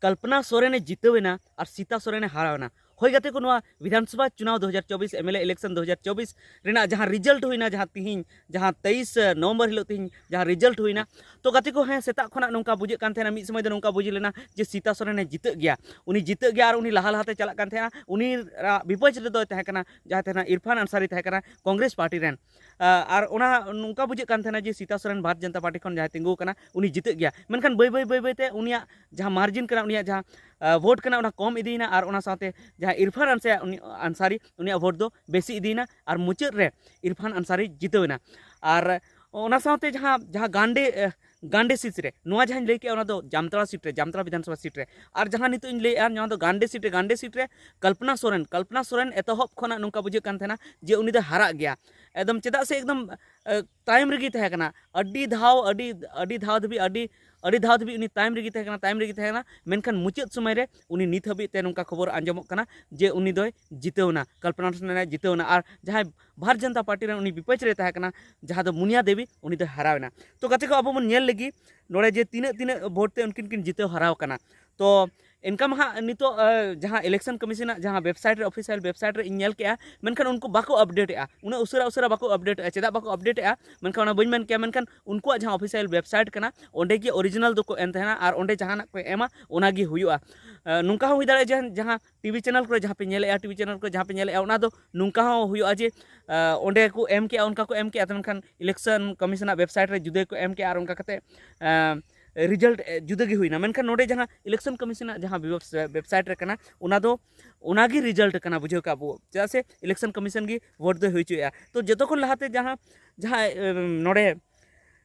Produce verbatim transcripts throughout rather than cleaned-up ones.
ᱠᱚᱞᱯᱚᱱᱟ ᱥᱚᱨᱮᱱᱮ ᱡᱤᱛᱟᱹᱣ ᱮᱱᱟ ᱟᱨ ᱥᱤᱛᱟ ᱥᱚᱨᱮᱱᱮ ᱦᱟᱨᱟᱣ ᱮᱱᱟ᱾ ᱦᱳᱭ ᱜᱟᱛᱮ ᱠᱚ, ᱱᱚᱣᱟ ᱵᱤᱫᱷᱟᱱᱥᱚᱵᱷᱟ ᱪᱩᱱᱟᱣ ᱫᱩ ᱦᱟᱡᱟᱨ ᱪᱚᱵᱵᱤᱥ, ᱮᱢ ᱮᱞ ᱮ election ᱫᱩ ᱦᱟᱡᱟᱨ ᱪᱚᱵᱵᱤᱥ ᱨᱮᱱᱟᱜ ᱡᱟᱦᱟᱸ result ᱦᱩᱭᱱᱟ, ᱡᱟᱦᱟᱸ ᱛᱤᱦᱤᱧ, ᱡᱟᱦᱟᱸ ᱛᱮᱭᱤᱥ ᱱᱚᱵᱷᱮᱢᱵᱚᱨ ᱦᱤᱞᱳᱜ ᱛᱤᱦᱤᱧ ᱡᱟᱦᱟᱸ result ᱦᱩᱭᱱᱟ, ᱛᱚ ᱜᱟᱛᱮ ᱠᱚ, ᱦᱮᱸ, ᱥᱮᱛᱟᱜ ᱠᱷᱚᱱᱟᱜ ᱱᱚᱝᱠᱟ ᱵᱩᱡᱷᱟᱹᱜ ᱠᱟᱱ ᱛᱟᱦᱮᱱᱟ, ᱢᱤᱫ ᱥᱚᱢᱚᱭ ᱫᱚ ᱱᱚᱝᱠᱟ ᱵᱩᱡᱷᱟᱹᱣ ᱞᱮᱱᱟ ᱡᱮ ᱥᱤᱛᱟ ᱥᱚᱨᱮᱱᱮ ᱡᱤᱛᱟᱹᱜ ᱜᱮᱭᱟ, ᱩᱱᱤ ᱡᱤᱛᱟᱹᱜ ᱜᱮᱭᱟ ᱟᱨ ᱩᱱᱤ ᱞᱟᱦᱟ ᱞᱟᱦᱟᱛᱮ ᱪᱟᱞᱟᱜ ᱠᱟᱱ ᱛᱟᱦᱮᱱᱟ, ᱩᱱᱤ ᱨᱟ-, ᱵᱤᱯᱚᱠᱷ ᱨᱮᱫᱚᱭ ᱛᱟᱦᱮᱸ ᱠᱟᱱᱟ, ᱡᱟᱦᱟᱸᱭ ᱛᱟᱦᱮᱱᱟ ᱤᱨᱯᱷᱟᱱ ᱟᱱᱥᱟᱨᱤ ᱛᱟᱦᱮᱸ ᱠᱟᱱᱟ ᱠᱚᱝᱜᱨᱮᱥ ᱯᱟᱨᱴᱤ ᱨᱮᱱ᱾ ᱟᱨ ᱚᱱᱟ ᱱᱚᱝᱠᱟ ᱵᱩᱡᱷᱟᱹᱜ ᱠᱟᱱ ᱛᱟᱦᱮᱱᱟ ᱡᱮ ᱥᱤᱛᱟ ᱥᱚᱨᱮᱱ ᱵᱷᱟᱨᱚᱛ ᱡᱚᱱᱚᱛᱟ ᱯᱟᱨᱴᱤ ᱠᱷᱚᱱ ᱡᱟᱦᱟᱸᱭ ᱛᱤᱸᱜᱩ ᱟᱠᱟᱱᱟ, ᱩᱱᱤ ᱡᱤᱛᱟᱹᱜ ᱜᱮᱭᱟ᱾ ᱢᱮᱱᱠᱷᱟᱱ ᱵᱟᱹᱭ ᱵᱟᱹᱭ ᱵᱟᱹᱭ ᱵᱟᱹᱭ ᱛᱮ ᱩᱱᱤᱭᱟᱜ ᱡᱟᱦᱟᱸ margin ᱠᱟᱱᱟ, ᱩᱱᱤᱭᱟᱜ ᱡᱟᱦᱟᱸ, ᱟ, vote ᱠᱟᱱᱟ, ᱚᱱᱟ ᱠᱚᱢ ᱤᱫᱤᱭᱮᱱᱟ ᱟᱨ ᱚᱱᱟ ᱥᱟᱶᱛᱮ ᱡᱟᱦᱟᱸ ᱤᱨᱯᱷᱟᱱ ᱟᱱᱥᱟ-, ᱩᱱᱤ, ᱟᱱᱥᱟᱨᱤ, ᱩᱱᱤᱭᱟᱜ vote ᱫᱚ ᱵᱮᱥᱤ ᱤᱫᱤᱭᱮᱱᱟ ᱟᱨ ᱢᱩᱪᱟᱹᱫ ᱨᱮ ᱤᱨᱯᱷᱟᱱ ᱟᱱᱥᱟᱨᱤ ᱡᱤᱛᱟᱹᱣ ᱮᱱᱟ᱾ ᱟᱨ ᱚᱱᱟ ᱥᱟᱶᱛᱮ ᱡᱟᱦᱟᱸ, ᱡᱟᱦᱟᱸ ᱜᱟᱱᱰᱮ, ᱮ, ᱜᱟᱱᱰᱮ seat ᱨᱮ, ᱱᱚᱣᱟ ᱡᱟᱦᱟᱸᱧ ᱞᱟᱹᱭ ᱠᱮᱜᱼᱟ, ᱚᱱᱟ ᱫᱚ ᱡᱟᱢᱛᱟᱲᱟ seat ᱨᱮ, ᱡᱟᱢᱛᱟᱲᱟ ᱵᱤᱫᱷᱟᱱᱥᱚᱵᱷᱟ seat ᱨᱮ᱾ ᱟᱨ ᱡᱟᱦᱟᱸ ᱱᱤᱛᱚᱜ ᱤᱧ ᱞᱟᱹᱭᱮᱜᱼᱟ, ᱱᱚᱣᱟ ᱫᱚ ᱜᱟᱱᱰᱮ seat ᱨᱮ, ᱜᱟᱱᱰᱮ seat ᱨᱮ ᱠᱚᱞᱯᱚᱱᱟ ᱥᱚᱨᱮᱱ, ᱠᱚᱞᱯᱚᱱᱟ ᱥᱚᱨᱮᱱ ᱮᱛᱚᱦᱚᱵ ᱠᱷᱚᱱᱟᱜ ᱱᱚᱝᱠᱟ ᱵᱩᱡᱷᱟᱹᱜ ᱠᱟᱱ ᱛᱟᱦᱮᱱᱟ ᱡᱮ ᱩᱱᱤ ᱫᱚ ᱦᱟᱨᱟᱜ ᱜᱮᱭᱟ ᱮᱠᱫᱚᱢ, ᱪᱮᱫᱟᱜ ᱥᱮ ᱮᱠᱫᱚᱢ, ᱮ, ᱛᱟᱭᱚᱢ ᱨᱮᱜᱮᱭ ᱛᱟᱦᱮᱸ ᱠᱟᱱᱟ, ᱟᱹᱰᱤ ᱫᱷᱟᱣ, ᱟᱹᱰᱤ, ᱟᱹᱰᱤ ᱫᱷᱟᱣ ᱫᱷᱟᱹᱵᱤᱡ, ᱟᱹᱰᱤ, ᱟᱹᱰᱤ ᱫᱷᱟᱣ ᱫᱷᱟᱹᱵᱤᱡ ᱩᱱᱤ ᱛᱟᱭᱚᱢ ᱨᱮᱜᱮᱭ ᱛᱟᱦᱮᱸ ᱠᱟᱱᱟ, ᱛᱟᱭᱚᱢ ᱨᱮᱜᱮᱭ ᱛᱟᱦᱮᱸ ᱠᱟᱱᱟ᱾ ᱢᱮᱱᱠᱷᱟᱱ ᱢᱩᱪᱟᱹᱫ ᱥᱚᱢᱚᱭ ᱨᱮ ᱩᱱᱤ ᱱᱤᱛ ᱦᱟᱹᱵᱤᱡ ᱛᱮ ᱱᱚᱝᱠᱟ ᱠᱷᱚᱵᱚᱨ ᱟᱸᱡᱚᱢᱚᱜ ᱠᱟᱱᱟ ᱡᱮ ᱩᱱᱤ ᱫᱚᱭ ᱡᱤᱛᱟᱹᱣ ᱮᱱᱟ, ᱠᱚᱞᱯᱚᱱᱟ ᱥᱚᱨᱮᱱ ᱮ ᱡᱤᱛᱟᱹᱣ ᱮᱱᱟ᱾ ᱟᱨ ᱡᱟᱦᱟᱸᱭ ᱵᱷᱟᱨᱚᱛ ᱡᱚᱱᱚᱛᱟ ᱯᱟᱨᱴᱤ ᱨᱮᱱ ᱩᱱᱤ ᱵᱤᱯᱚᱠᱷ ᱨᱮ ᱛᱟᱦᱮᱸ ᱠᱟᱱᱟ, ᱡᱟᱦᱟᱸ ᱫᱚ ᱢᱩᱱᱤᱭᱟ ᱫᱮᱵᱤ, ᱩᱱᱤ ᱫᱚᱭ ᱦᱟᱨᱟᱣ ᱮᱱᱟ᱾ ᱛᱚ ᱜᱟᱛᱮ ᱠᱚ, ᱟᱵᱚ ᱵᱚᱱ ᱧᱮᱞ ᱞᱮᱜᱮ ᱱᱚᱰᱮ ᱡᱮ ᱛᱤᱱᱟᱹᱜ ᱛᱤᱱᱟᱹᱜ vote ᱛᱮ ᱩᱱᱠᱤᱱ ᱠᱤᱱ ᱡᱤᱛᱟᱹᱣ ᱦᱟᱨᱟᱣ ᱠᱟᱱᱟ᱾ ᱛᱚ ᱮᱱᱠᱟ ᱢᱟ ᱦᱟᱸᱜ ᱱᱤᱛᱚᱜ, ᱮ, ᱡᱟᱦᱟᱸ election commission ᱟᱜ ᱡᱟᱦᱟᱸ website ᱨᱮ, official website ᱨᱮ ᱤᱧ ᱧᱮᱞ ᱠᱮᱜᱼᱟ, ᱢᱮᱱᱠᱷᱟᱱ ᱩᱱᱠᱩ ᱵᱟᱠᱚ update ᱮᱜᱼᱟ, ᱩᱱᱟᱹᱜ ᱩᱥᱟᱹᱨᱟ ᱩᱥᱟᱹᱨᱟ ᱵᱟᱠᱚ update ᱮᱜᱼᱟ᱾ ᱪᱮᱫᱟᱜ ᱵᱟᱠᱚ update ᱮᱜᱼᱟ, ᱢᱮᱱᱠᱷᱟᱱ ᱚᱱᱟ ᱵᱟᱹᱧ ᱢᱮᱱ ᱠᱮᱭᱟ, ᱢᱮᱱᱠᱷᱟᱱ ᱩᱱᱠᱩᱣᱟᱜ ᱡᱟᱦᱟᱸ official website ᱠᱟᱱᱟ, ᱚᱸᱰᱮ ᱜᱮ original ᱫᱚᱠᱚ ᱮᱢ ᱛᱟᱦᱮᱱᱟ ᱟᱨ ᱚᱸᱰᱮ ᱡᱟᱦᱟᱱᱟᱜ ᱠᱚ ᱮᱢᱟ, ᱚᱱᱟ ᱜᱮ ᱦᱩᱭᱩᱜᱼᱟ᱾ ᱮ, ᱱᱚᱝᱠᱟ ᱦᱚᱸ ᱦᱩᱭ ᱫᱟᱲᱮᱭᱟᱜᱼᱟ ᱡᱮ ᱡᱟᱦᱟᱸ TV channel ᱠᱚᱨᱮ ᱡᱟᱦᱟᱸ ᱯᱮ ᱧᱮᱞᱮᱜᱼᱟ, TV channel ᱠᱚᱨᱮ ᱡᱟᱦᱟᱸ ᱯᱮ ᱧᱮᱞᱮᱜᱼᱟ, ᱚᱱᱟ ᱫᱚ ᱱᱚᱝᱠᱟ ᱦᱚᱸ ᱦᱩᱭᱩᱜᱼᱟ ᱡᱮ, ᱮ, ᱚᱸᱰᱮ ᱠᱚ ᱮᱢ ᱠᱮᱜᱼᱟ, ᱚᱱᱠᱟ ᱠᱚ ᱮᱢ ᱠᱮᱜᱼᱟ, ᱢᱮᱱᱠᱷᱟᱱ election commission ᱟᱜ website ᱨᱮ ᱡᱩᱫᱟᱹ ᱜᱮᱠᱚ ᱮᱢ ᱠᱮᱜᱼᱟ ᱟᱨ ᱚᱱᱠᱟ ᱠᱟᱛᱮ, ᱮ, result, ᱮ, ᱡᱩᱫᱟᱹ ᱜᱮ ᱦᱩᱭᱱᱟ᱾ ᱢᱮᱱᱠᱷᱟᱱ ᱱᱚᱰᱮ ᱡᱟᱦᱟᱸ election commission ᱟᱜ ᱡᱟᱦᱟᱸ webs-, website ᱨᱮ ᱠᱟᱱᱟ, ᱚᱱᱟ ᱫᱚ, ᱚᱱᱟ ᱜᱮ result ᱠᱟᱱᱟ, ᱵᱩᱡᱷᱟᱹᱣ ᱠᱟᱜᱼᱟ ᱵᱚ᱾ ᱪᱮᱫᱟᱜ ᱥᱮ election commission ᱜᱮ vote ᱫᱚᱭ ᱦᱩᱭ ᱦᱚᱪᱚᱭᱮᱜᱼᱟ᱾ ᱛᱚ ᱡᱚᱛᱚ ᱠᱷᱚᱱ ᱞᱟᱦᱟᱛᱮ ᱡᱟᱦᱟᱸ, ᱡᱟᱦᱟᱸ, ᱮ, ᱱᱚᱰᱮ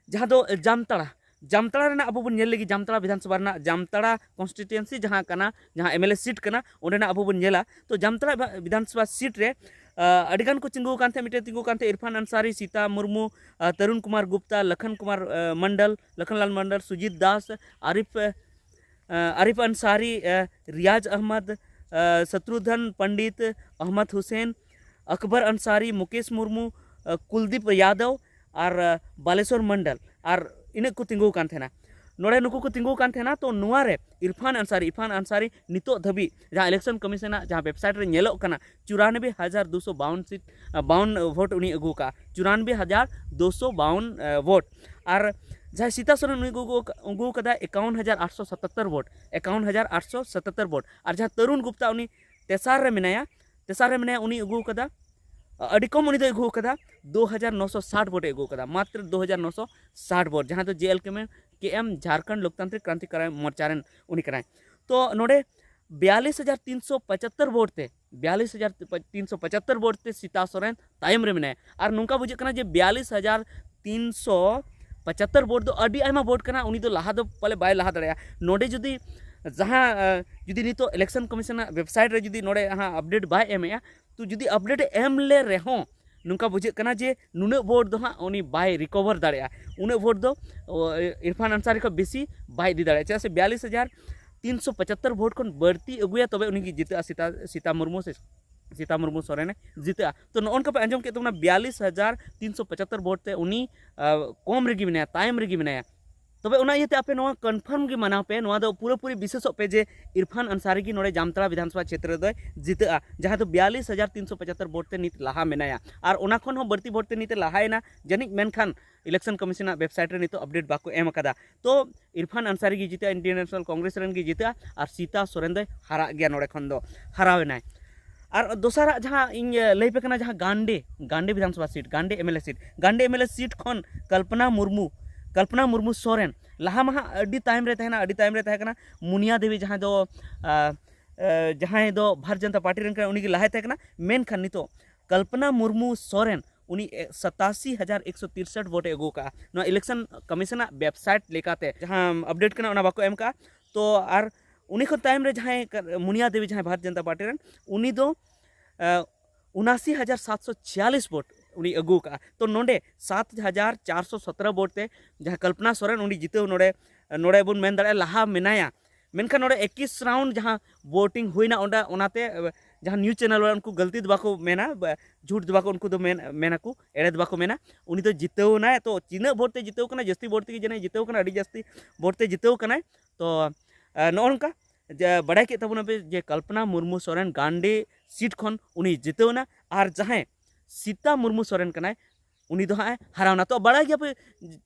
ᱡᱟᱦᱟᱸ ᱫᱚ ᱡᱟᱢᱛᱟᱲᱟ, ᱡᱟᱢᱛᱟᱲᱟ ᱨᱮᱱᱟᱜ ᱟᱵᱚ ᱵᱚᱱ ᱧᱮᱞ ᱞᱮᱜᱮ, ᱡᱟᱢᱛᱟᱲᱟ ᱵᱤᱫᱷᱟᱱᱥᱚᱵᱷᱟ ᱨᱮᱱᱟᱜ ᱡᱟᱢᱛᱟᱲᱟ constituency ᱡᱟᱦᱟᱸ ᱠᱟᱱᱟ, ᱡᱟᱦᱟᱸ MLA seat ᱠᱟᱱᱟ, ᱚᱸᱰᱮᱱᱟᱜ ᱟᱵᱚ ᱵᱚᱱ ᱧᱮᱞᱟ᱾ ᱛᱚ ᱡᱟᱢᱛᱟᱲᱟ ᱵᱤᱫᱷᱟᱱᱥᱚᱵᱷᱟ seat ᱨᱮ, ᱟ, ᱟᱹᱰᱤᱜᱟᱱ ᱠᱚ ᱛᱤᱸᱜᱩ ᱟᱠᱟᱱ ᱛᱟᱦᱮᱸᱫ, ᱢᱤᱫᱴᱮᱱ ᱛᱤᱸᱜᱩ ᱟᱠᱟᱱ ᱛᱟᱦᱮᱸᱫ ᱤᱨᱯᱷᱟᱱ ᱟᱱᱥᱟᱨᱤ, ᱥᱤᱛᱟ ᱢᱩᱨᱢᱩ, ᱟ, ᱛᱟᱨᱩᱱ ᱠᱩᱢᱟᱨ ᱜᱩᱯᱛᱟ, ᱞᱚᱠᱷᱚᱱ ᱠᱩᱢᱟᱨ, ᱟ, ᱢᱚᱱᱰᱚᱞ, ᱞᱚᱠᱷᱚᱱᱞᱟᱞ ᱢᱚᱱᱰᱚᱞ, ᱥᱩᱡᱤᱛ ᱫᱟᱥ, ᱟᱨᱤᱯ, ᱟ, ᱟᱨᱤᱯ ᱟᱱᱥᱟᱨᱤ, ᱟ, ᱨᱤᱭᱟᱡᱽ ᱟᱦᱢᱚᱫ, ᱟ, ᱥᱚᱛᱨᱩᱫᱷᱚᱱ ᱯᱚᱱᱰᱤᱛ, ᱟᱦᱢᱚᱫ ᱦᱩᱥᱮᱱ, ᱟᱠᱵᱚᱨ ᱟᱱᱥᱟᱨᱤ, ᱢᱩᱠᱮᱥ ᱢᱩᱨᱢᱩ, ᱟ, ᱠᱩᱞᱫᱤᱯ ᱭᱟᱫᱚᱵ ᱟᱨ, ᱟ, ᱵᱟᱞᱮᱥᱚᱨ ᱢᱚᱱᱰᱚᱞ, ᱟᱨ ᱤᱱᱟᱹᱜ ᱠᱚ ᱛᱤᱸᱜᱩ ᱟᱠᱟᱱ ᱛᱟᱦᱮᱱᱟ᱾ ᱱᱚᱰᱮ ᱱᱩᱠᱩ ᱠᱚ ᱛᱤᱸᱜᱩ ᱠᱟᱱ ᱛᱟᱦᱮᱱᱟ᱾ ᱛᱚ ᱱᱚᱣᱟ ᱨᱮ ᱤᱨᱯᱷᱟᱱ ᱟᱱᱥᱟᱨᱤ, ᱤᱨᱯᱷᱟᱱ ᱟᱱᱥᱟᱨᱤ ᱱᱤᱛᱚᱜ ᱫᱷᱟᱹᱵᱤᱡ ᱡᱟᱦᱟᱸ election commission ᱟᱜ ᱡᱟᱦᱟᱸ website ᱨᱮ ᱧᱮᱞᱚᱜ ᱠᱟᱱᱟ, ᱪᱩᱨᱟᱱᱵᱮ ᱦᱟᱡᱟᱨ ᱫᱩᱥᱚ ᱵᱟᱣᱩᱱ seat, ᱵᱟᱣᱩᱱ vote ᱩᱱᱤ ᱟᱹᱜᱩ ᱟᱠᱟᱫᱼᱟ, ᱪᱩᱨᱟᱱᱵᱮ ᱦᱟᱡᱟᱨ ᱫᱩᱥᱚ ᱵᱟᱣᱩᱱ vote᱾ ᱟᱨ ᱡᱟᱦᱟᱸᱭ ᱥᱤᱛᱟ ᱥᱚᱨᱮᱱ ᱩᱱᱤ ᱟᱹᱜᱩ ᱟᱹᱜᱩ ᱟᱠᱟᱫᱟ ᱮᱠᱟᱣᱚᱱ ᱦᱟᱡᱟᱨ ᱟᱴᱥᱚ ᱥᱟᱛᱟᱛᱛᱚᱨ vote, ᱮᱠᱟᱣᱚᱱ ᱦᱟᱡᱟᱨ ᱟᱴᱥᱚ ᱥᱟᱛᱟᱛᱛᱚᱨ vote᱾ ᱟᱨ ᱡᱟᱦᱟᱸ ᱛᱟᱹᱨᱩᱱ ᱜᱩᱯᱛᱟ ᱩᱱᱤ ᱛᱮᱥᱟᱨ ᱨᱮ ᱢᱮᱱᱟᱭᱟ, ᱛᱮᱥᱟᱨ ᱨᱮ ᱢᱮᱱᱟᱭᱟ, ᱩᱱᱤ ᱟᱹᱜᱩ ᱟᱠᱟᱫᱟ, ᱟᱹᱰᱤ ᱠᱚᱢ ᱩᱱᱤ ᱫᱚᱭ ᱟᱹᱜᱩ ᱟᱠᱟᱫᱟ, ᱫᱩ ᱦᱟᱡᱟᱨ ᱱᱚᱥᱚ ᱥᱟᱴ vote ᱮ ᱟᱹᱜᱩ ᱟᱠᱟᱫᱟ, ᱢᱟᱛᱨᱚ ᱫᱩ ᱦᱟᱡᱟᱨ ᱱᱚᱥᱚ ᱥᱟᱴ vote, ᱡᱟᱦᱟᱸ ᱫᱚ ᱡᱮ ᱮᱞ ᱠᱮ ᱮᱢ, ᱠᱮ ᱮᱢ ᱡᱷᱟᱨᱠᱷᱚᱸᱰ ᱞᱳᱠᱛᱟᱱᱛᱨᱤᱠ ᱠᱨᱟᱱᱛᱤᱠᱟᱨᱤ ᱢᱳᱨᱪᱟ ᱨᱮᱱ ᱩᱱᱤ ᱠᱟᱱᱟᱭ᱾ ᱛᱚ ᱱᱚᱰᱮ ᱵᱤᱭᱟᱞᱤᱥ ᱦᱟᱡᱟᱨ ᱛᱤᱱᱥᱚ ᱯᱚᱸᱪᱟᱛᱛᱚᱨ vote ᱛᱮ, ᱵᱤᱭᱟᱞᱤᱥ ᱦᱟᱡᱟᱨ ᱛᱤᱱᱥᱚ ᱯᱚᱸᱪᱟᱛᱛᱚᱨ vote ᱛᱮ ᱥᱤᱛᱟ ᱥᱚᱨᱮᱱ ᱛᱟᱭᱚᱢ ᱨᱮ ᱢᱮᱱᱟᱭᱟ᱾ ᱟᱨ ᱱᱚᱝᱠᱟ ᱵᱩᱡᱷᱟᱹᱜ ᱠᱟᱱᱟ ᱡᱮ ᱵᱤᱭᱟᱞᱤᱥ ᱦᱟᱡᱟᱨ ᱛᱤᱱᱥᱚ ᱯᱚᱸᱪᱟᱛᱛᱚᱨ vote ᱫᱚ ᱟᱹᱰᱤ ᱟᱭᱢᱟ vote ᱠᱟᱱᱟ, ᱩᱱᱤ ᱫᱚ ᱞᱟᱦᱟ ᱫᱚ ᱯᱟᱞᱮ ᱵᱟᱭ ᱞᱟᱦᱟ ᱫᱟᱲᱮᱭᱟᱜᱼᱟ᱾ ᱱᱚᱰᱮ ᱡᱩᱫᱤ ᱡᱟᱦᱟᱸ, ᱟᱸ, ᱡᱩᱫᱤ ᱱᱤᱛᱚᱜ election commission ᱟᱜ website ᱨᱮ ᱡᱩᱫᱤ ᱱᱚᱰᱮ ᱦᱟᱸᱜ update ᱵᱟᱭ ᱮᱢᱮᱜᱼᱟ, ᱛᱚ ᱡᱩᱫᱤ update ᱮ ᱮᱢ ᱞᱮ ᱨᱮᱦᱚᱸ, ᱱᱚᱝᱠᱟ ᱵᱩᱡᱷᱟᱹᱜ ᱠᱟᱱᱟ ᱡᱮ ᱱᱩᱱᱟᱹᱜ vote ᱫᱚ ᱦᱟᱸᱜ ᱩᱱᱤ ᱵᱟᱭ recover ᱫᱟᱲᱮᱭᱟᱜᱼᱟ᱾ ᱩᱱᱟᱹᱜ vote ᱫᱚ, ᱚ, ᱤᱨᱯᱷᱟᱱ ᱟᱱᱥᱟᱨᱤ ᱠᱷᱚᱱ ᱵᱮᱥᱤ ᱵᱟᱭ ᱤᱫᱤ ᱫᱟᱲᱮᱭᱟᱜᱼᱟ, ᱪᱮᱫᱟᱜ ᱥᱮ ᱵᱤᱭᱟᱞᱤᱥ ᱦᱟᱡᱟᱨ ᱛᱤᱱᱥᱚ ᱯᱚᱸᱪᱟᱛᱛᱚᱨ vote ᱠᱷᱚᱱ ᱵᱟᱹᱲᱛᱤ ᱟᱹᱜᱩᱭᱟ, ᱛᱚᱵᱮ ᱩᱱᱤ ᱜᱮ ᱡᱤᱛᱟᱹᱜᱼᱟ, ᱥᱤᱛᱟ, ᱥᱤᱛᱟ ᱢᱩᱨᱢᱩ ᱥᱮ ᱥᱤᱛᱟ ᱢᱩᱨᱢᱩ ᱥᱚᱨᱮᱱᱮ ᱡᱤᱛᱟᱹᱜᱼᱟ᱾ ᱛᱚ ᱱᱚᱜᱼᱚ ᱱᱚᱝᱠᱟ ᱯᱮ ᱟᱸᱡᱚᱢ ᱠᱮᱫ ᱛᱟᱵᱚᱱᱟ, ᱵᱤᱭᱟᱞᱤᱥ ᱦᱟᱡᱟᱨ ᱛᱤᱱᱥᱚ ᱯᱚᱸᱪᱟᱛᱛᱚᱨ vote ᱛᱮ ᱩᱱᱤ, ᱟ, ᱠᱚᱢ ᱨᱮᱜᱮ ᱢᱮᱱᱟᱭᱟ, ᱛᱟᱭᱚᱢ ᱨᱮᱜᱮ ᱢᱮᱱᱟᱭᱟ᱾ ᱛᱚᱵᱮ ᱚᱱᱟ ᱤᱭᱟᱹᱛᱮ ᱟᱯᱮ ᱱᱚᱣᱟ confirm ᱜᱮ ᱢᱟᱱᱟᱣ ᱯᱮ, ᱱᱚᱣᱟ ᱫᱚ ᱯᱩᱨᱟᱹᱯᱩᱨᱤ ᱵᱤᱥᱮᱥᱚᱜ ᱯᱮ ᱡᱮ ᱤᱨᱯᱷᱟᱱ ᱟᱱᱥᱟᱨᱤ ᱜᱮ ᱱᱚᱰᱮ ᱡᱟᱢᱛᱟᱲᱟ ᱵᱤᱫᱷᱟᱱᱥᱚᱵᱷᱟ ᱠᱷᱮᱛᱨᱮ ᱫᱚᱭ ᱡᱤᱛᱟᱹᱜᱼᱟ, ᱡᱟᱦᱟᱸ ᱫᱚ ᱵᱤᱭᱟᱞᱤᱥ ᱦᱟᱡᱟᱨ ᱛᱤᱱᱥᱚ ᱯᱚᱸᱪᱟᱛᱛᱚᱨ vote ᱛᱮ ᱱᱤᱛ ᱞᱟᱦᱟ ᱢᱮᱱᱟᱭᱟ᱾ ᱟᱨ ᱚᱱᱟ ᱠᱷᱚᱱ ᱦᱚᱸ ᱵᱟᱹᱲᱛᱤ vote ᱛᱮ ᱱᱤᱛ ᱮ ᱞᱟᱦᱟᱭᱮᱱᱟ ᱡᱟᱹᱱᱤᱡ, ᱢᱮᱱᱠᱷᱟᱱ election commission ᱟᱜ website ᱨᱮ ᱱᱤᱛᱚᱜ update ᱵᱟᱠᱚ ᱮᱢ ᱟᱠᱟᱫᱟ᱾ ᱛᱚ ᱤᱨᱯᱷᱟᱱ ᱟᱱᱥᱟᱨᱤ ᱜᱮ ᱡᱤᱛᱟᱹᱜᱼᱟ, Indian National Congress ᱨᱮᱱ ᱜᱮ ᱡᱤᱛᱟᱹᱜᱼᱟ, ᱟᱨ ᱥᱤᱛᱟ ᱥᱚᱨᱮᱱ ᱫᱚᱭ ᱦᱟᱨᱟᱜ ᱜᱮᱭᱟ, ᱱᱚᱰᱮ ᱠᱷᱚᱱ ᱫᱚ ᱦᱟᱨᱟᱣ ᱮᱱᱟᱭ᱾ ᱟᱨ ᱫᱚᱥᱟᱨᱟᱜ ᱡᱟᱦᱟᱸ ᱤᱧ, ᱮ, ᱞᱟᱹᱭ ᱯᱮ ᱠᱟᱱᱟ, ᱡᱟᱦᱟᱸ ᱜᱟᱱᱰᱮ, ᱜᱟᱱᱰᱮ ᱵᱤᱫᱷᱟᱱᱥᱚᱵᱷᱟ seat, ᱜᱟᱱᱰᱮ M L A seat, ᱜᱟᱱᱰᱮ M L A seat ᱠᱷᱚᱱ ᱠᱚᱞᱯᱚᱱᱟ ᱢᱩᱨᱢᱩ, ᱠᱚᱞᱯᱚᱱᱟ ᱢᱩᱨᱢᱩ ᱥᱚᱨᱮᱱ, ᱞᱟᱦᱟ ᱢᱟ ᱦᱟᱸᱜ ᱟᱹᱰᱤ ᱛᱟᱭᱚᱢ ᱨᱮ ᱛᱟᱦᱮᱸ ᱠᱟᱱᱟ, ᱟᱹᱰᱤ ᱛᱟᱭᱚᱢ ᱨᱮ ᱛᱟᱦᱮᱸ ᱠᱟᱱᱟ ᱢᱩᱱᱤᱭᱟ ᱫᱮᱵᱤ, ᱡᱟᱦᱟᱸᱭ ᱫᱚ, ᱟ, ᱟ, ᱡᱟᱦᱟᱸᱭ ᱫᱚ ᱵᱷᱟᱨᱚᱛ ᱡᱚᱱᱚᱛᱟ ᱯᱟᱨᱴᱤ ᱨᱮᱱ ᱠᱟᱱᱟᱭ, ᱩᱱᱤ ᱜᱮ ᱞᱟᱦᱟᱭ ᱛᱟᱦᱮᱸ ᱠᱟᱱᱟ᱾ ᱢᱮᱱᱠᱷᱟᱱ ᱱᱤᱛᱚᱜ ᱠᱚᱞᱯᱚᱱᱟ ᱢᱩᱨᱢᱩ ᱥᱚᱨᱮᱱ ᱩᱱᱤ, ᱮ, ᱥᱟᱛᱟᱥᱤ ᱦᱟᱡᱟᱨ ᱮᱠᱥᱚ ᱛᱤᱨᱥᱚᱴ vote ᱮ ᱟᱹᱜᱩ ᱟᱠᱟᱫᱼᱟ᱾ ᱱᱚᱣᱟ election commission ᱟᱜ website ᱞᱮᱠᱟᱛᱮ ᱡᱟᱦᱟᱸ update ᱠᱟᱱᱟ, ᱚᱱᱟ ᱵᱟᱠᱚ ᱮᱢ ᱠᱟᱜᱼᱟ᱾ ᱛᱚ ᱟᱨ ᱩᱱᱤ ᱠᱷᱚᱱ ᱛᱟᱭᱚᱢ ᱨᱮ ᱡᱟᱦᱟᱸᱭ ᱠᱟ-, ᱢᱩᱱᱤᱭᱟ ᱫᱮᱵᱤ, ᱡᱟᱦᱟᱸᱭ ᱵᱷᱟᱨᱚᱛ ᱡᱚᱱᱚᱛᱟ ᱯᱟᱨᱴᱤ ᱨᱮᱱ, ᱩᱱᱤ ᱫᱚ, ᱮ, ᱩᱱᱟᱥᱤ ᱦᱟᱡᱟᱨ ᱥᱟᱛᱥᱚ ᱪᱷᱤᱭᱟᱞᱤᱥ vote ᱩᱱᱤ ᱟᱹᱜᱩ ᱟᱠᱟᱫᱼᱟ᱾ ᱛᱚ ᱱᱚᱰᱮ ᱥᱟᱛ ᱦᱟᱡᱟᱨ ᱪᱟᱨᱥᱚ ᱥᱚᱛᱨᱚ vote ᱛᱮ ᱡᱟᱦᱟᱸ ᱠᱚᱞᱯᱚᱱᱟ ᱥᱚᱨᱮᱱ, ᱩᱱᱤ ᱡᱤᱛᱟᱹᱣ ᱱᱚᱰᱮ, ᱱᱚᱰᱮ ᱵᱚᱱ ᱢᱮᱱ ᱫᱟᱲᱮᱭᱟᱜᱼᱟ ᱞᱟᱦᱟ ᱢᱮᱱᱟᱭᱟ᱾ ᱢᱮᱱᱠᱷᱟᱱ ᱱᱚᱰᱮ ᱮᱠᱤᱥ round ᱡᱟᱦᱟᱸ voting ᱦᱩᱭᱱᱟ, ᱚᱸᱰᱮ, ᱚᱱᱟᱛᱮ, ᱮ, ᱡᱟᱦᱟᱸ news channel ᱵᱟᱞᱟ, ᱩᱱᱠᱩ ᱜᱟᱹᱞᱛᱤ ᱫᱚ ᱵᱟᱠᱚ ᱢᱮᱱᱟ, ᱵᱟ-, ᱡᱷᱩᱴ ᱫᱚ ᱵᱟᱠᱚ, ᱩᱱᱠᱩ ᱫᱚ ᱢᱮᱱ, ᱢᱮᱱᱟᱠᱚ, ᱮᱲᱮ ᱫᱚ ᱵᱟᱠᱚ ᱢᱮᱱᱟ᱾ ᱩᱱᱤ ᱫᱚ ᱡᱤᱛᱟᱹᱣ ᱮᱱᱟᱭ, ᱛᱚ ᱛᱤᱱᱟᱹᱜ vote ᱛᱮ ᱡᱤᱛᱟᱹᱣ ᱠᱟᱱᱟ, ᱡᱟᱹᱥᱛᱤ vote ᱛᱮᱜᱮ ᱡᱟᱹᱱᱤᱡ ᱡᱤᱛᱟᱹᱣ ᱠᱟᱱᱟ, ᱟᱹᱰᱤ ᱡᱟᱹᱥᱛᱤ vote ᱛᱮ ᱡᱤᱛᱟᱹᱣ ᱠᱟᱱᱟᱭ᱾ ᱛᱚ, ᱟ, ᱱᱚᱜᱼᱚ ᱱᱚᱝᱠᱟ ᱡᱮ ᱵᱟᱰᱟᱭ ᱠᱮᱫ ᱛᱟᱵᱚᱱᱟᱯᱮ ᱡᱮ ᱠᱚᱞᱯᱚᱱᱟ ᱢᱩᱨᱢᱩ ᱥᱚᱨᱮᱱ ᱜᱟᱱᱰᱤ seat ᱠᱷᱚᱱ ᱩᱱᱤ ᱡᱤᱛᱟᱹᱣ ᱮᱱᱟ, ᱟᱨ ᱡᱟᱦᱟᱸᱭ ᱥᱤᱛᱟ ᱢᱩᱨᱢᱩ ᱥᱚᱨᱮᱱ ᱠᱟᱱᱟᱭ, ᱩᱱᱤ ᱫᱚ ᱦᱟᱸᱜ ᱮ ᱦᱟᱨᱟᱣᱱᱟ᱾ ᱛᱚ ᱵᱟᱲᱟᱭ ᱜᱮᱭᱟᱯᱮ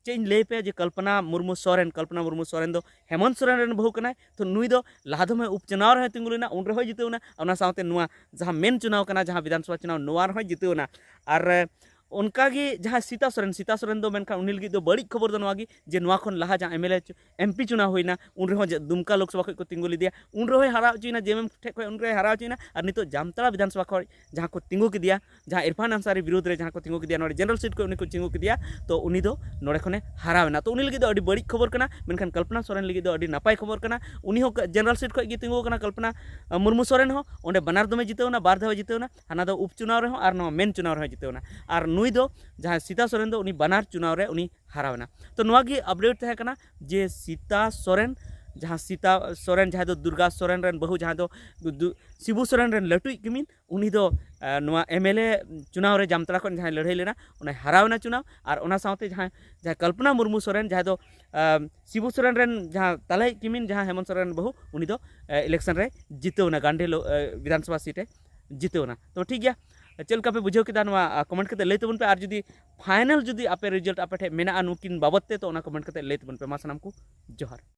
ᱪᱮᱫ ᱤᱧ ᱞᱟᱹᱭ ᱟᱯᱮᱭᱟ ᱡᱮ ᱠᱚᱞᱯᱚᱱᱟ ᱢᱩᱨᱢᱩ ᱥᱚᱨᱮᱱ, ᱠᱚᱞᱯᱚᱱᱟ ᱢᱩᱨᱢᱩ ᱥᱚᱨᱮᱱ ᱫᱚ ᱦᱮᱢᱚᱱᱛ ᱥᱚᱨᱮᱱ ᱨᱮᱱ ᱵᱟᱹᱦᱩ ᱠᱟᱱᱟᱭ᱾ ᱛᱚ ᱱᱩᱭ ᱫᱚ ᱞᱟᱦᱟ ᱫᱚᱢᱮ ᱩᱯᱪᱟᱱᱟᱣ ᱨᱮᱦᱚᱸᱭ ᱛᱤᱸᱜᱩ ᱞᱮᱱᱟ, ᱩᱱ ᱨᱮᱦᱚᱸᱭ ᱡᱤᱛᱟᱹᱣ ᱮᱱᱟ᱾ ᱚᱱᱟ ᱥᱟᱶᱛᱮ ᱱᱚᱣᱟ ᱡᱟᱦᱟᱸ ᱢᱮᱱ ᱪᱩᱱᱟᱣ ᱠᱟᱱᱟ, ᱡᱟᱦᱟᱸ ᱵᱤᱫᱷᱟᱱ ᱥᱚᱵᱷᱟ ᱪᱩᱱᱟᱣ, ᱱᱚᱣᱟ ᱨᱮᱦᱚᱸᱭ ᱡᱤᱛᱟᱹᱣ ᱮᱱᱟ᱾ ᱟᱨ, ᱮ, ᱚᱱᱠᱟᱜᱮ ᱡᱟᱦᱟᱸᱭ ᱥᱤᱛᱟ ᱥᱚᱨᱮᱱ, ᱥᱤᱛᱟ ᱥᱚᱨᱮᱱ ᱫᱚ ᱢᱮᱱᱠᱷᱟᱱ ᱩᱱᱤ ᱞᱟᱹᱜᱤᱫ ᱫᱚ ᱵᱟᱹᱲᱤᱡ ᱠᱷᱚᱵᱚᱨ ᱫᱚ ᱱᱚᱣᱟ ᱜᱮ ᱡᱮ ᱱᱚᱣᱟ ᱠᱷᱚᱱ ᱞᱟᱦᱟ ᱡᱟᱦᱟᱸ MLA, MP ᱪᱩᱱᱟᱣ ᱦᱩᱭᱱᱟ, ᱩᱱ ᱨᱮᱦᱚᱸ ᱡᱮ ᱫᱩᱢᱠᱟ ᱞᱳᱠᱥᱚᱵᱷᱟ ᱠᱷᱚᱱ ᱠᱚ ᱛᱤᱸᱜᱩ ᱞᱮᱫᱮᱭᱟ, ᱩᱱ ᱨᱮᱦᱚᱸᱭ ᱦᱟᱨᱟᱣ ᱦᱚᱪᱚᱭᱮᱱᱟ, JMM ᱴᱷᱮᱱ ᱠᱷᱚᱱ ᱩᱱ ᱨᱮᱦᱚᱸᱭ ᱦᱟᱨᱟᱣ ᱦᱚᱪᱚᱭᱮᱱᱟ᱾ ᱟᱨ ᱱᱤᱛᱚᱜ ᱡᱟᱢᱛᱟᱲᱟ ᱵᱤᱫᱷᱟᱱ ᱥᱚᱵᱷᱟ ᱠᱷᱚᱱ ᱡᱟᱦᱟᱸ ᱠᱚ ᱛᱤᱸᱜᱩ ᱠᱮᱫᱮᱭᱟ, ᱡᱟᱦᱟᱸ ᱤᱨᱯᱷᱟᱱ ᱟᱱᱥᱟᱨᱤ ᱵᱤᱨᱩᱫᱷ ᱨᱮ ᱡᱟᱦᱟᱸ ᱠᱚ ᱛᱤᱸᱜᱩ ᱠᱮᱫᱮᱭᱟ, ᱱᱚᱰᱮ general seat ᱠᱷᱚᱱ ᱩᱱᱤ ᱠᱚ ᱛᱤᱸᱜᱩ ᱠᱮᱫᱮᱭᱟ, ᱛᱚ ᱩᱱᱤ ᱫᱚ ᱱᱚᱰᱮ ᱠᱷᱚᱱᱮ ᱦᱟᱨᱟᱣ ᱮᱱᱟ᱾ ᱛᱚ ᱩᱱᱤ ᱞᱟᱹᱜᱤᱫ ᱫᱚ ᱟᱹᱰᱤ ᱵᱟᱹᱲᱤᱡ ᱠᱷᱚᱵᱚᱨ ᱠᱟᱱᱟ, ᱢᱮᱱᱠᱷᱟᱱ ᱠᱚᱞᱯᱚᱱᱟ ᱥᱚᱨᱮᱱ ᱞᱟᱹᱜᱤᱫ ᱫᱚ ᱟᱹᱰᱤ ᱱᱟᱯᱟᱭ ᱠᱷᱚᱵᱚᱨ ᱠᱟᱱᱟ᱾ ᱩᱱᱤ ᱦᱚᱸ general seat ᱠᱷᱚᱱ ᱜᱮ ᱛᱤᱸᱜᱩ ᱟᱠᱟᱱᱟ, ᱠᱚᱞᱯᱚᱱᱟ, ᱟ, ᱢᱩᱨᱢᱩ ᱥᱚᱨᱮᱱ ᱦᱚᱸ ᱚᱸᱰᱮ ᱵᱟᱱᱟᱨ ᱫᱚᱢᱮ ᱡᱤᱛᱟᱹᱣ ᱮᱱᱟ, ᱵᱟᱨ ᱫᱷᱟᱣ ᱮ ᱡᱤᱛᱟᱹᱣ ᱮᱱᱟ, ᱦᱟᱱᱟ ᱫᱚ ᱩᱯ ᱪᱩᱱᱟᱣ ᱨᱮᱦᱚᱸ ᱟᱨ ᱱᱚᱣᱟ ᱢᱮᱱ ᱪᱩᱱᱟᱣ ᱨᱮᱦᱚᱸ ᱡᱤᱛᱟᱹᱣ ᱮᱱᱟ᱾ ᱟᱨ ᱱᱩᱭ ᱫᱚ ᱡᱟᱦᱟᱸᱭ ᱥᱤᱛᱟ ᱥᱚᱨᱮᱱ ᱫᱚ ᱩᱱᱤ ᱵᱟᱱᱟᱨ ᱪᱩᱱᱟᱣ ᱨᱮ ᱩᱱᱤ ᱦᱟᱨᱟᱣ ᱮᱱᱟ᱾ ᱛᱚ ᱱᱚᱣᱟ ᱜᱮ update ᱛᱟᱦᱮᱸ ᱠᱟᱱᱟ ᱡᱮ ᱥᱤᱛᱟ ᱥᱚᱨᱮᱱ, ᱡᱟᱦᱟᱸ ᱥᱤᱛᱟ ᱥᱚᱨᱮᱱ, ᱡᱟᱦᱟᱸᱭ ᱫᱚ ᱫᱩᱨᱜᱟ ᱥᱚᱨᱮᱱ ᱨᱮᱱ ᱵᱟᱹᱦᱩ, ᱡᱟᱦᱟᱸᱭ ᱫᱚ ᱫᱩ-, ᱥᱤᱵᱩ ᱥᱚᱨᱮᱱ ᱨᱮᱱ ᱞᱟᱹᱴᱩᱭᱤᱡ ᱠᱤᱢᱤᱱ, ᱩᱱᱤ ᱫᱚ, ᱮ, ᱱᱚᱣᱟ MLA ᱪᱩᱱᱟᱣ ᱨᱮ ᱡᱟᱢᱛᱟᱲᱟ ᱠᱷᱚᱱ ᱡᱟᱦᱟᱸᱭ ᱞᱟᱹᱲᱦᱟᱹᱭ ᱞᱮᱱᱟ, ᱚᱱᱟᱭ ᱦᱟᱨᱟᱣ ᱮᱱᱟ ᱪᱩᱱᱟᱣ᱾ ᱟᱨ ᱚᱱᱟ ᱥᱟᱶᱛᱮ ᱡᱟᱦᱟᱸᱭ, ᱡᱟᱦᱟᱸᱭ ᱠᱚᱞᱯᱚᱱᱟ ᱢᱩᱨᱢᱩ ᱥᱚᱨᱮᱱ, ᱡᱟᱦᱟᱸᱭ ᱫᱚ, ᱮ, ᱥᱤᱵᱩ ᱥᱚᱨᱮᱱ ᱨᱮᱱ ᱡᱟᱦᱟᱸ ᱛᱟᱞᱟᱭᱤᱡ ᱠᱤᱢᱤᱱ, ᱡᱟᱦᱟᱸ ᱦᱮᱢᱚᱱᱛ ᱥᱚᱨᱮᱱ ᱨᱮᱱ ᱵᱟᱹᱦᱩ, ᱩᱱᱤ ᱫᱚ, ᱮ, election ᱨᱮ ᱡᱤᱛᱟᱹᱣ ᱮᱱᱟ, ᱜᱟᱱᱰᱮ ᱞᱳ-, ᱮ, ᱵᱤᱫᱷᱟᱱ ᱥᱚᱵᱷᱟ seat ᱮ ᱡᱤᱛᱟᱹᱣ ᱮᱱᱟ᱾ ᱛᱚ ᱴᱷᱤᱠ ᱜᱮᱭᱟ, ᱪᱮᱫ ᱞᱮᱠᱟ ᱯᱮ ᱵᱩᱡᱷᱟᱹᱣ ᱠᱮᱫᱟ ᱱᱚᱣᱟ, ᱟ, comment ᱠᱟᱛᱮ ᱞᱟᱹᱭ ᱛᱟᱵᱚᱱ ᱯᱮ᱾ ᱟᱨ ᱡᱩᱫᱤ final ᱡᱩᱫᱤ ᱟᱯᱮ result ᱟᱯᱮ ᱴᱷᱮᱱ ᱢᱮᱱᱟᱜᱼᱟ ᱱᱩᱠᱤᱱ ᱵᱟᱵᱚᱛ ᱛᱮ, ᱛᱚ ᱚᱱᱟ comment ᱠᱟᱛᱮ ᱞᱟᱹᱭ ᱛᱟᱵᱚᱱ ᱯᱮ᱾ ᱢᱟ ᱥᱟᱱᱟᱢ ᱠᱚ ᱡᱚᱦᱟᱨ᱾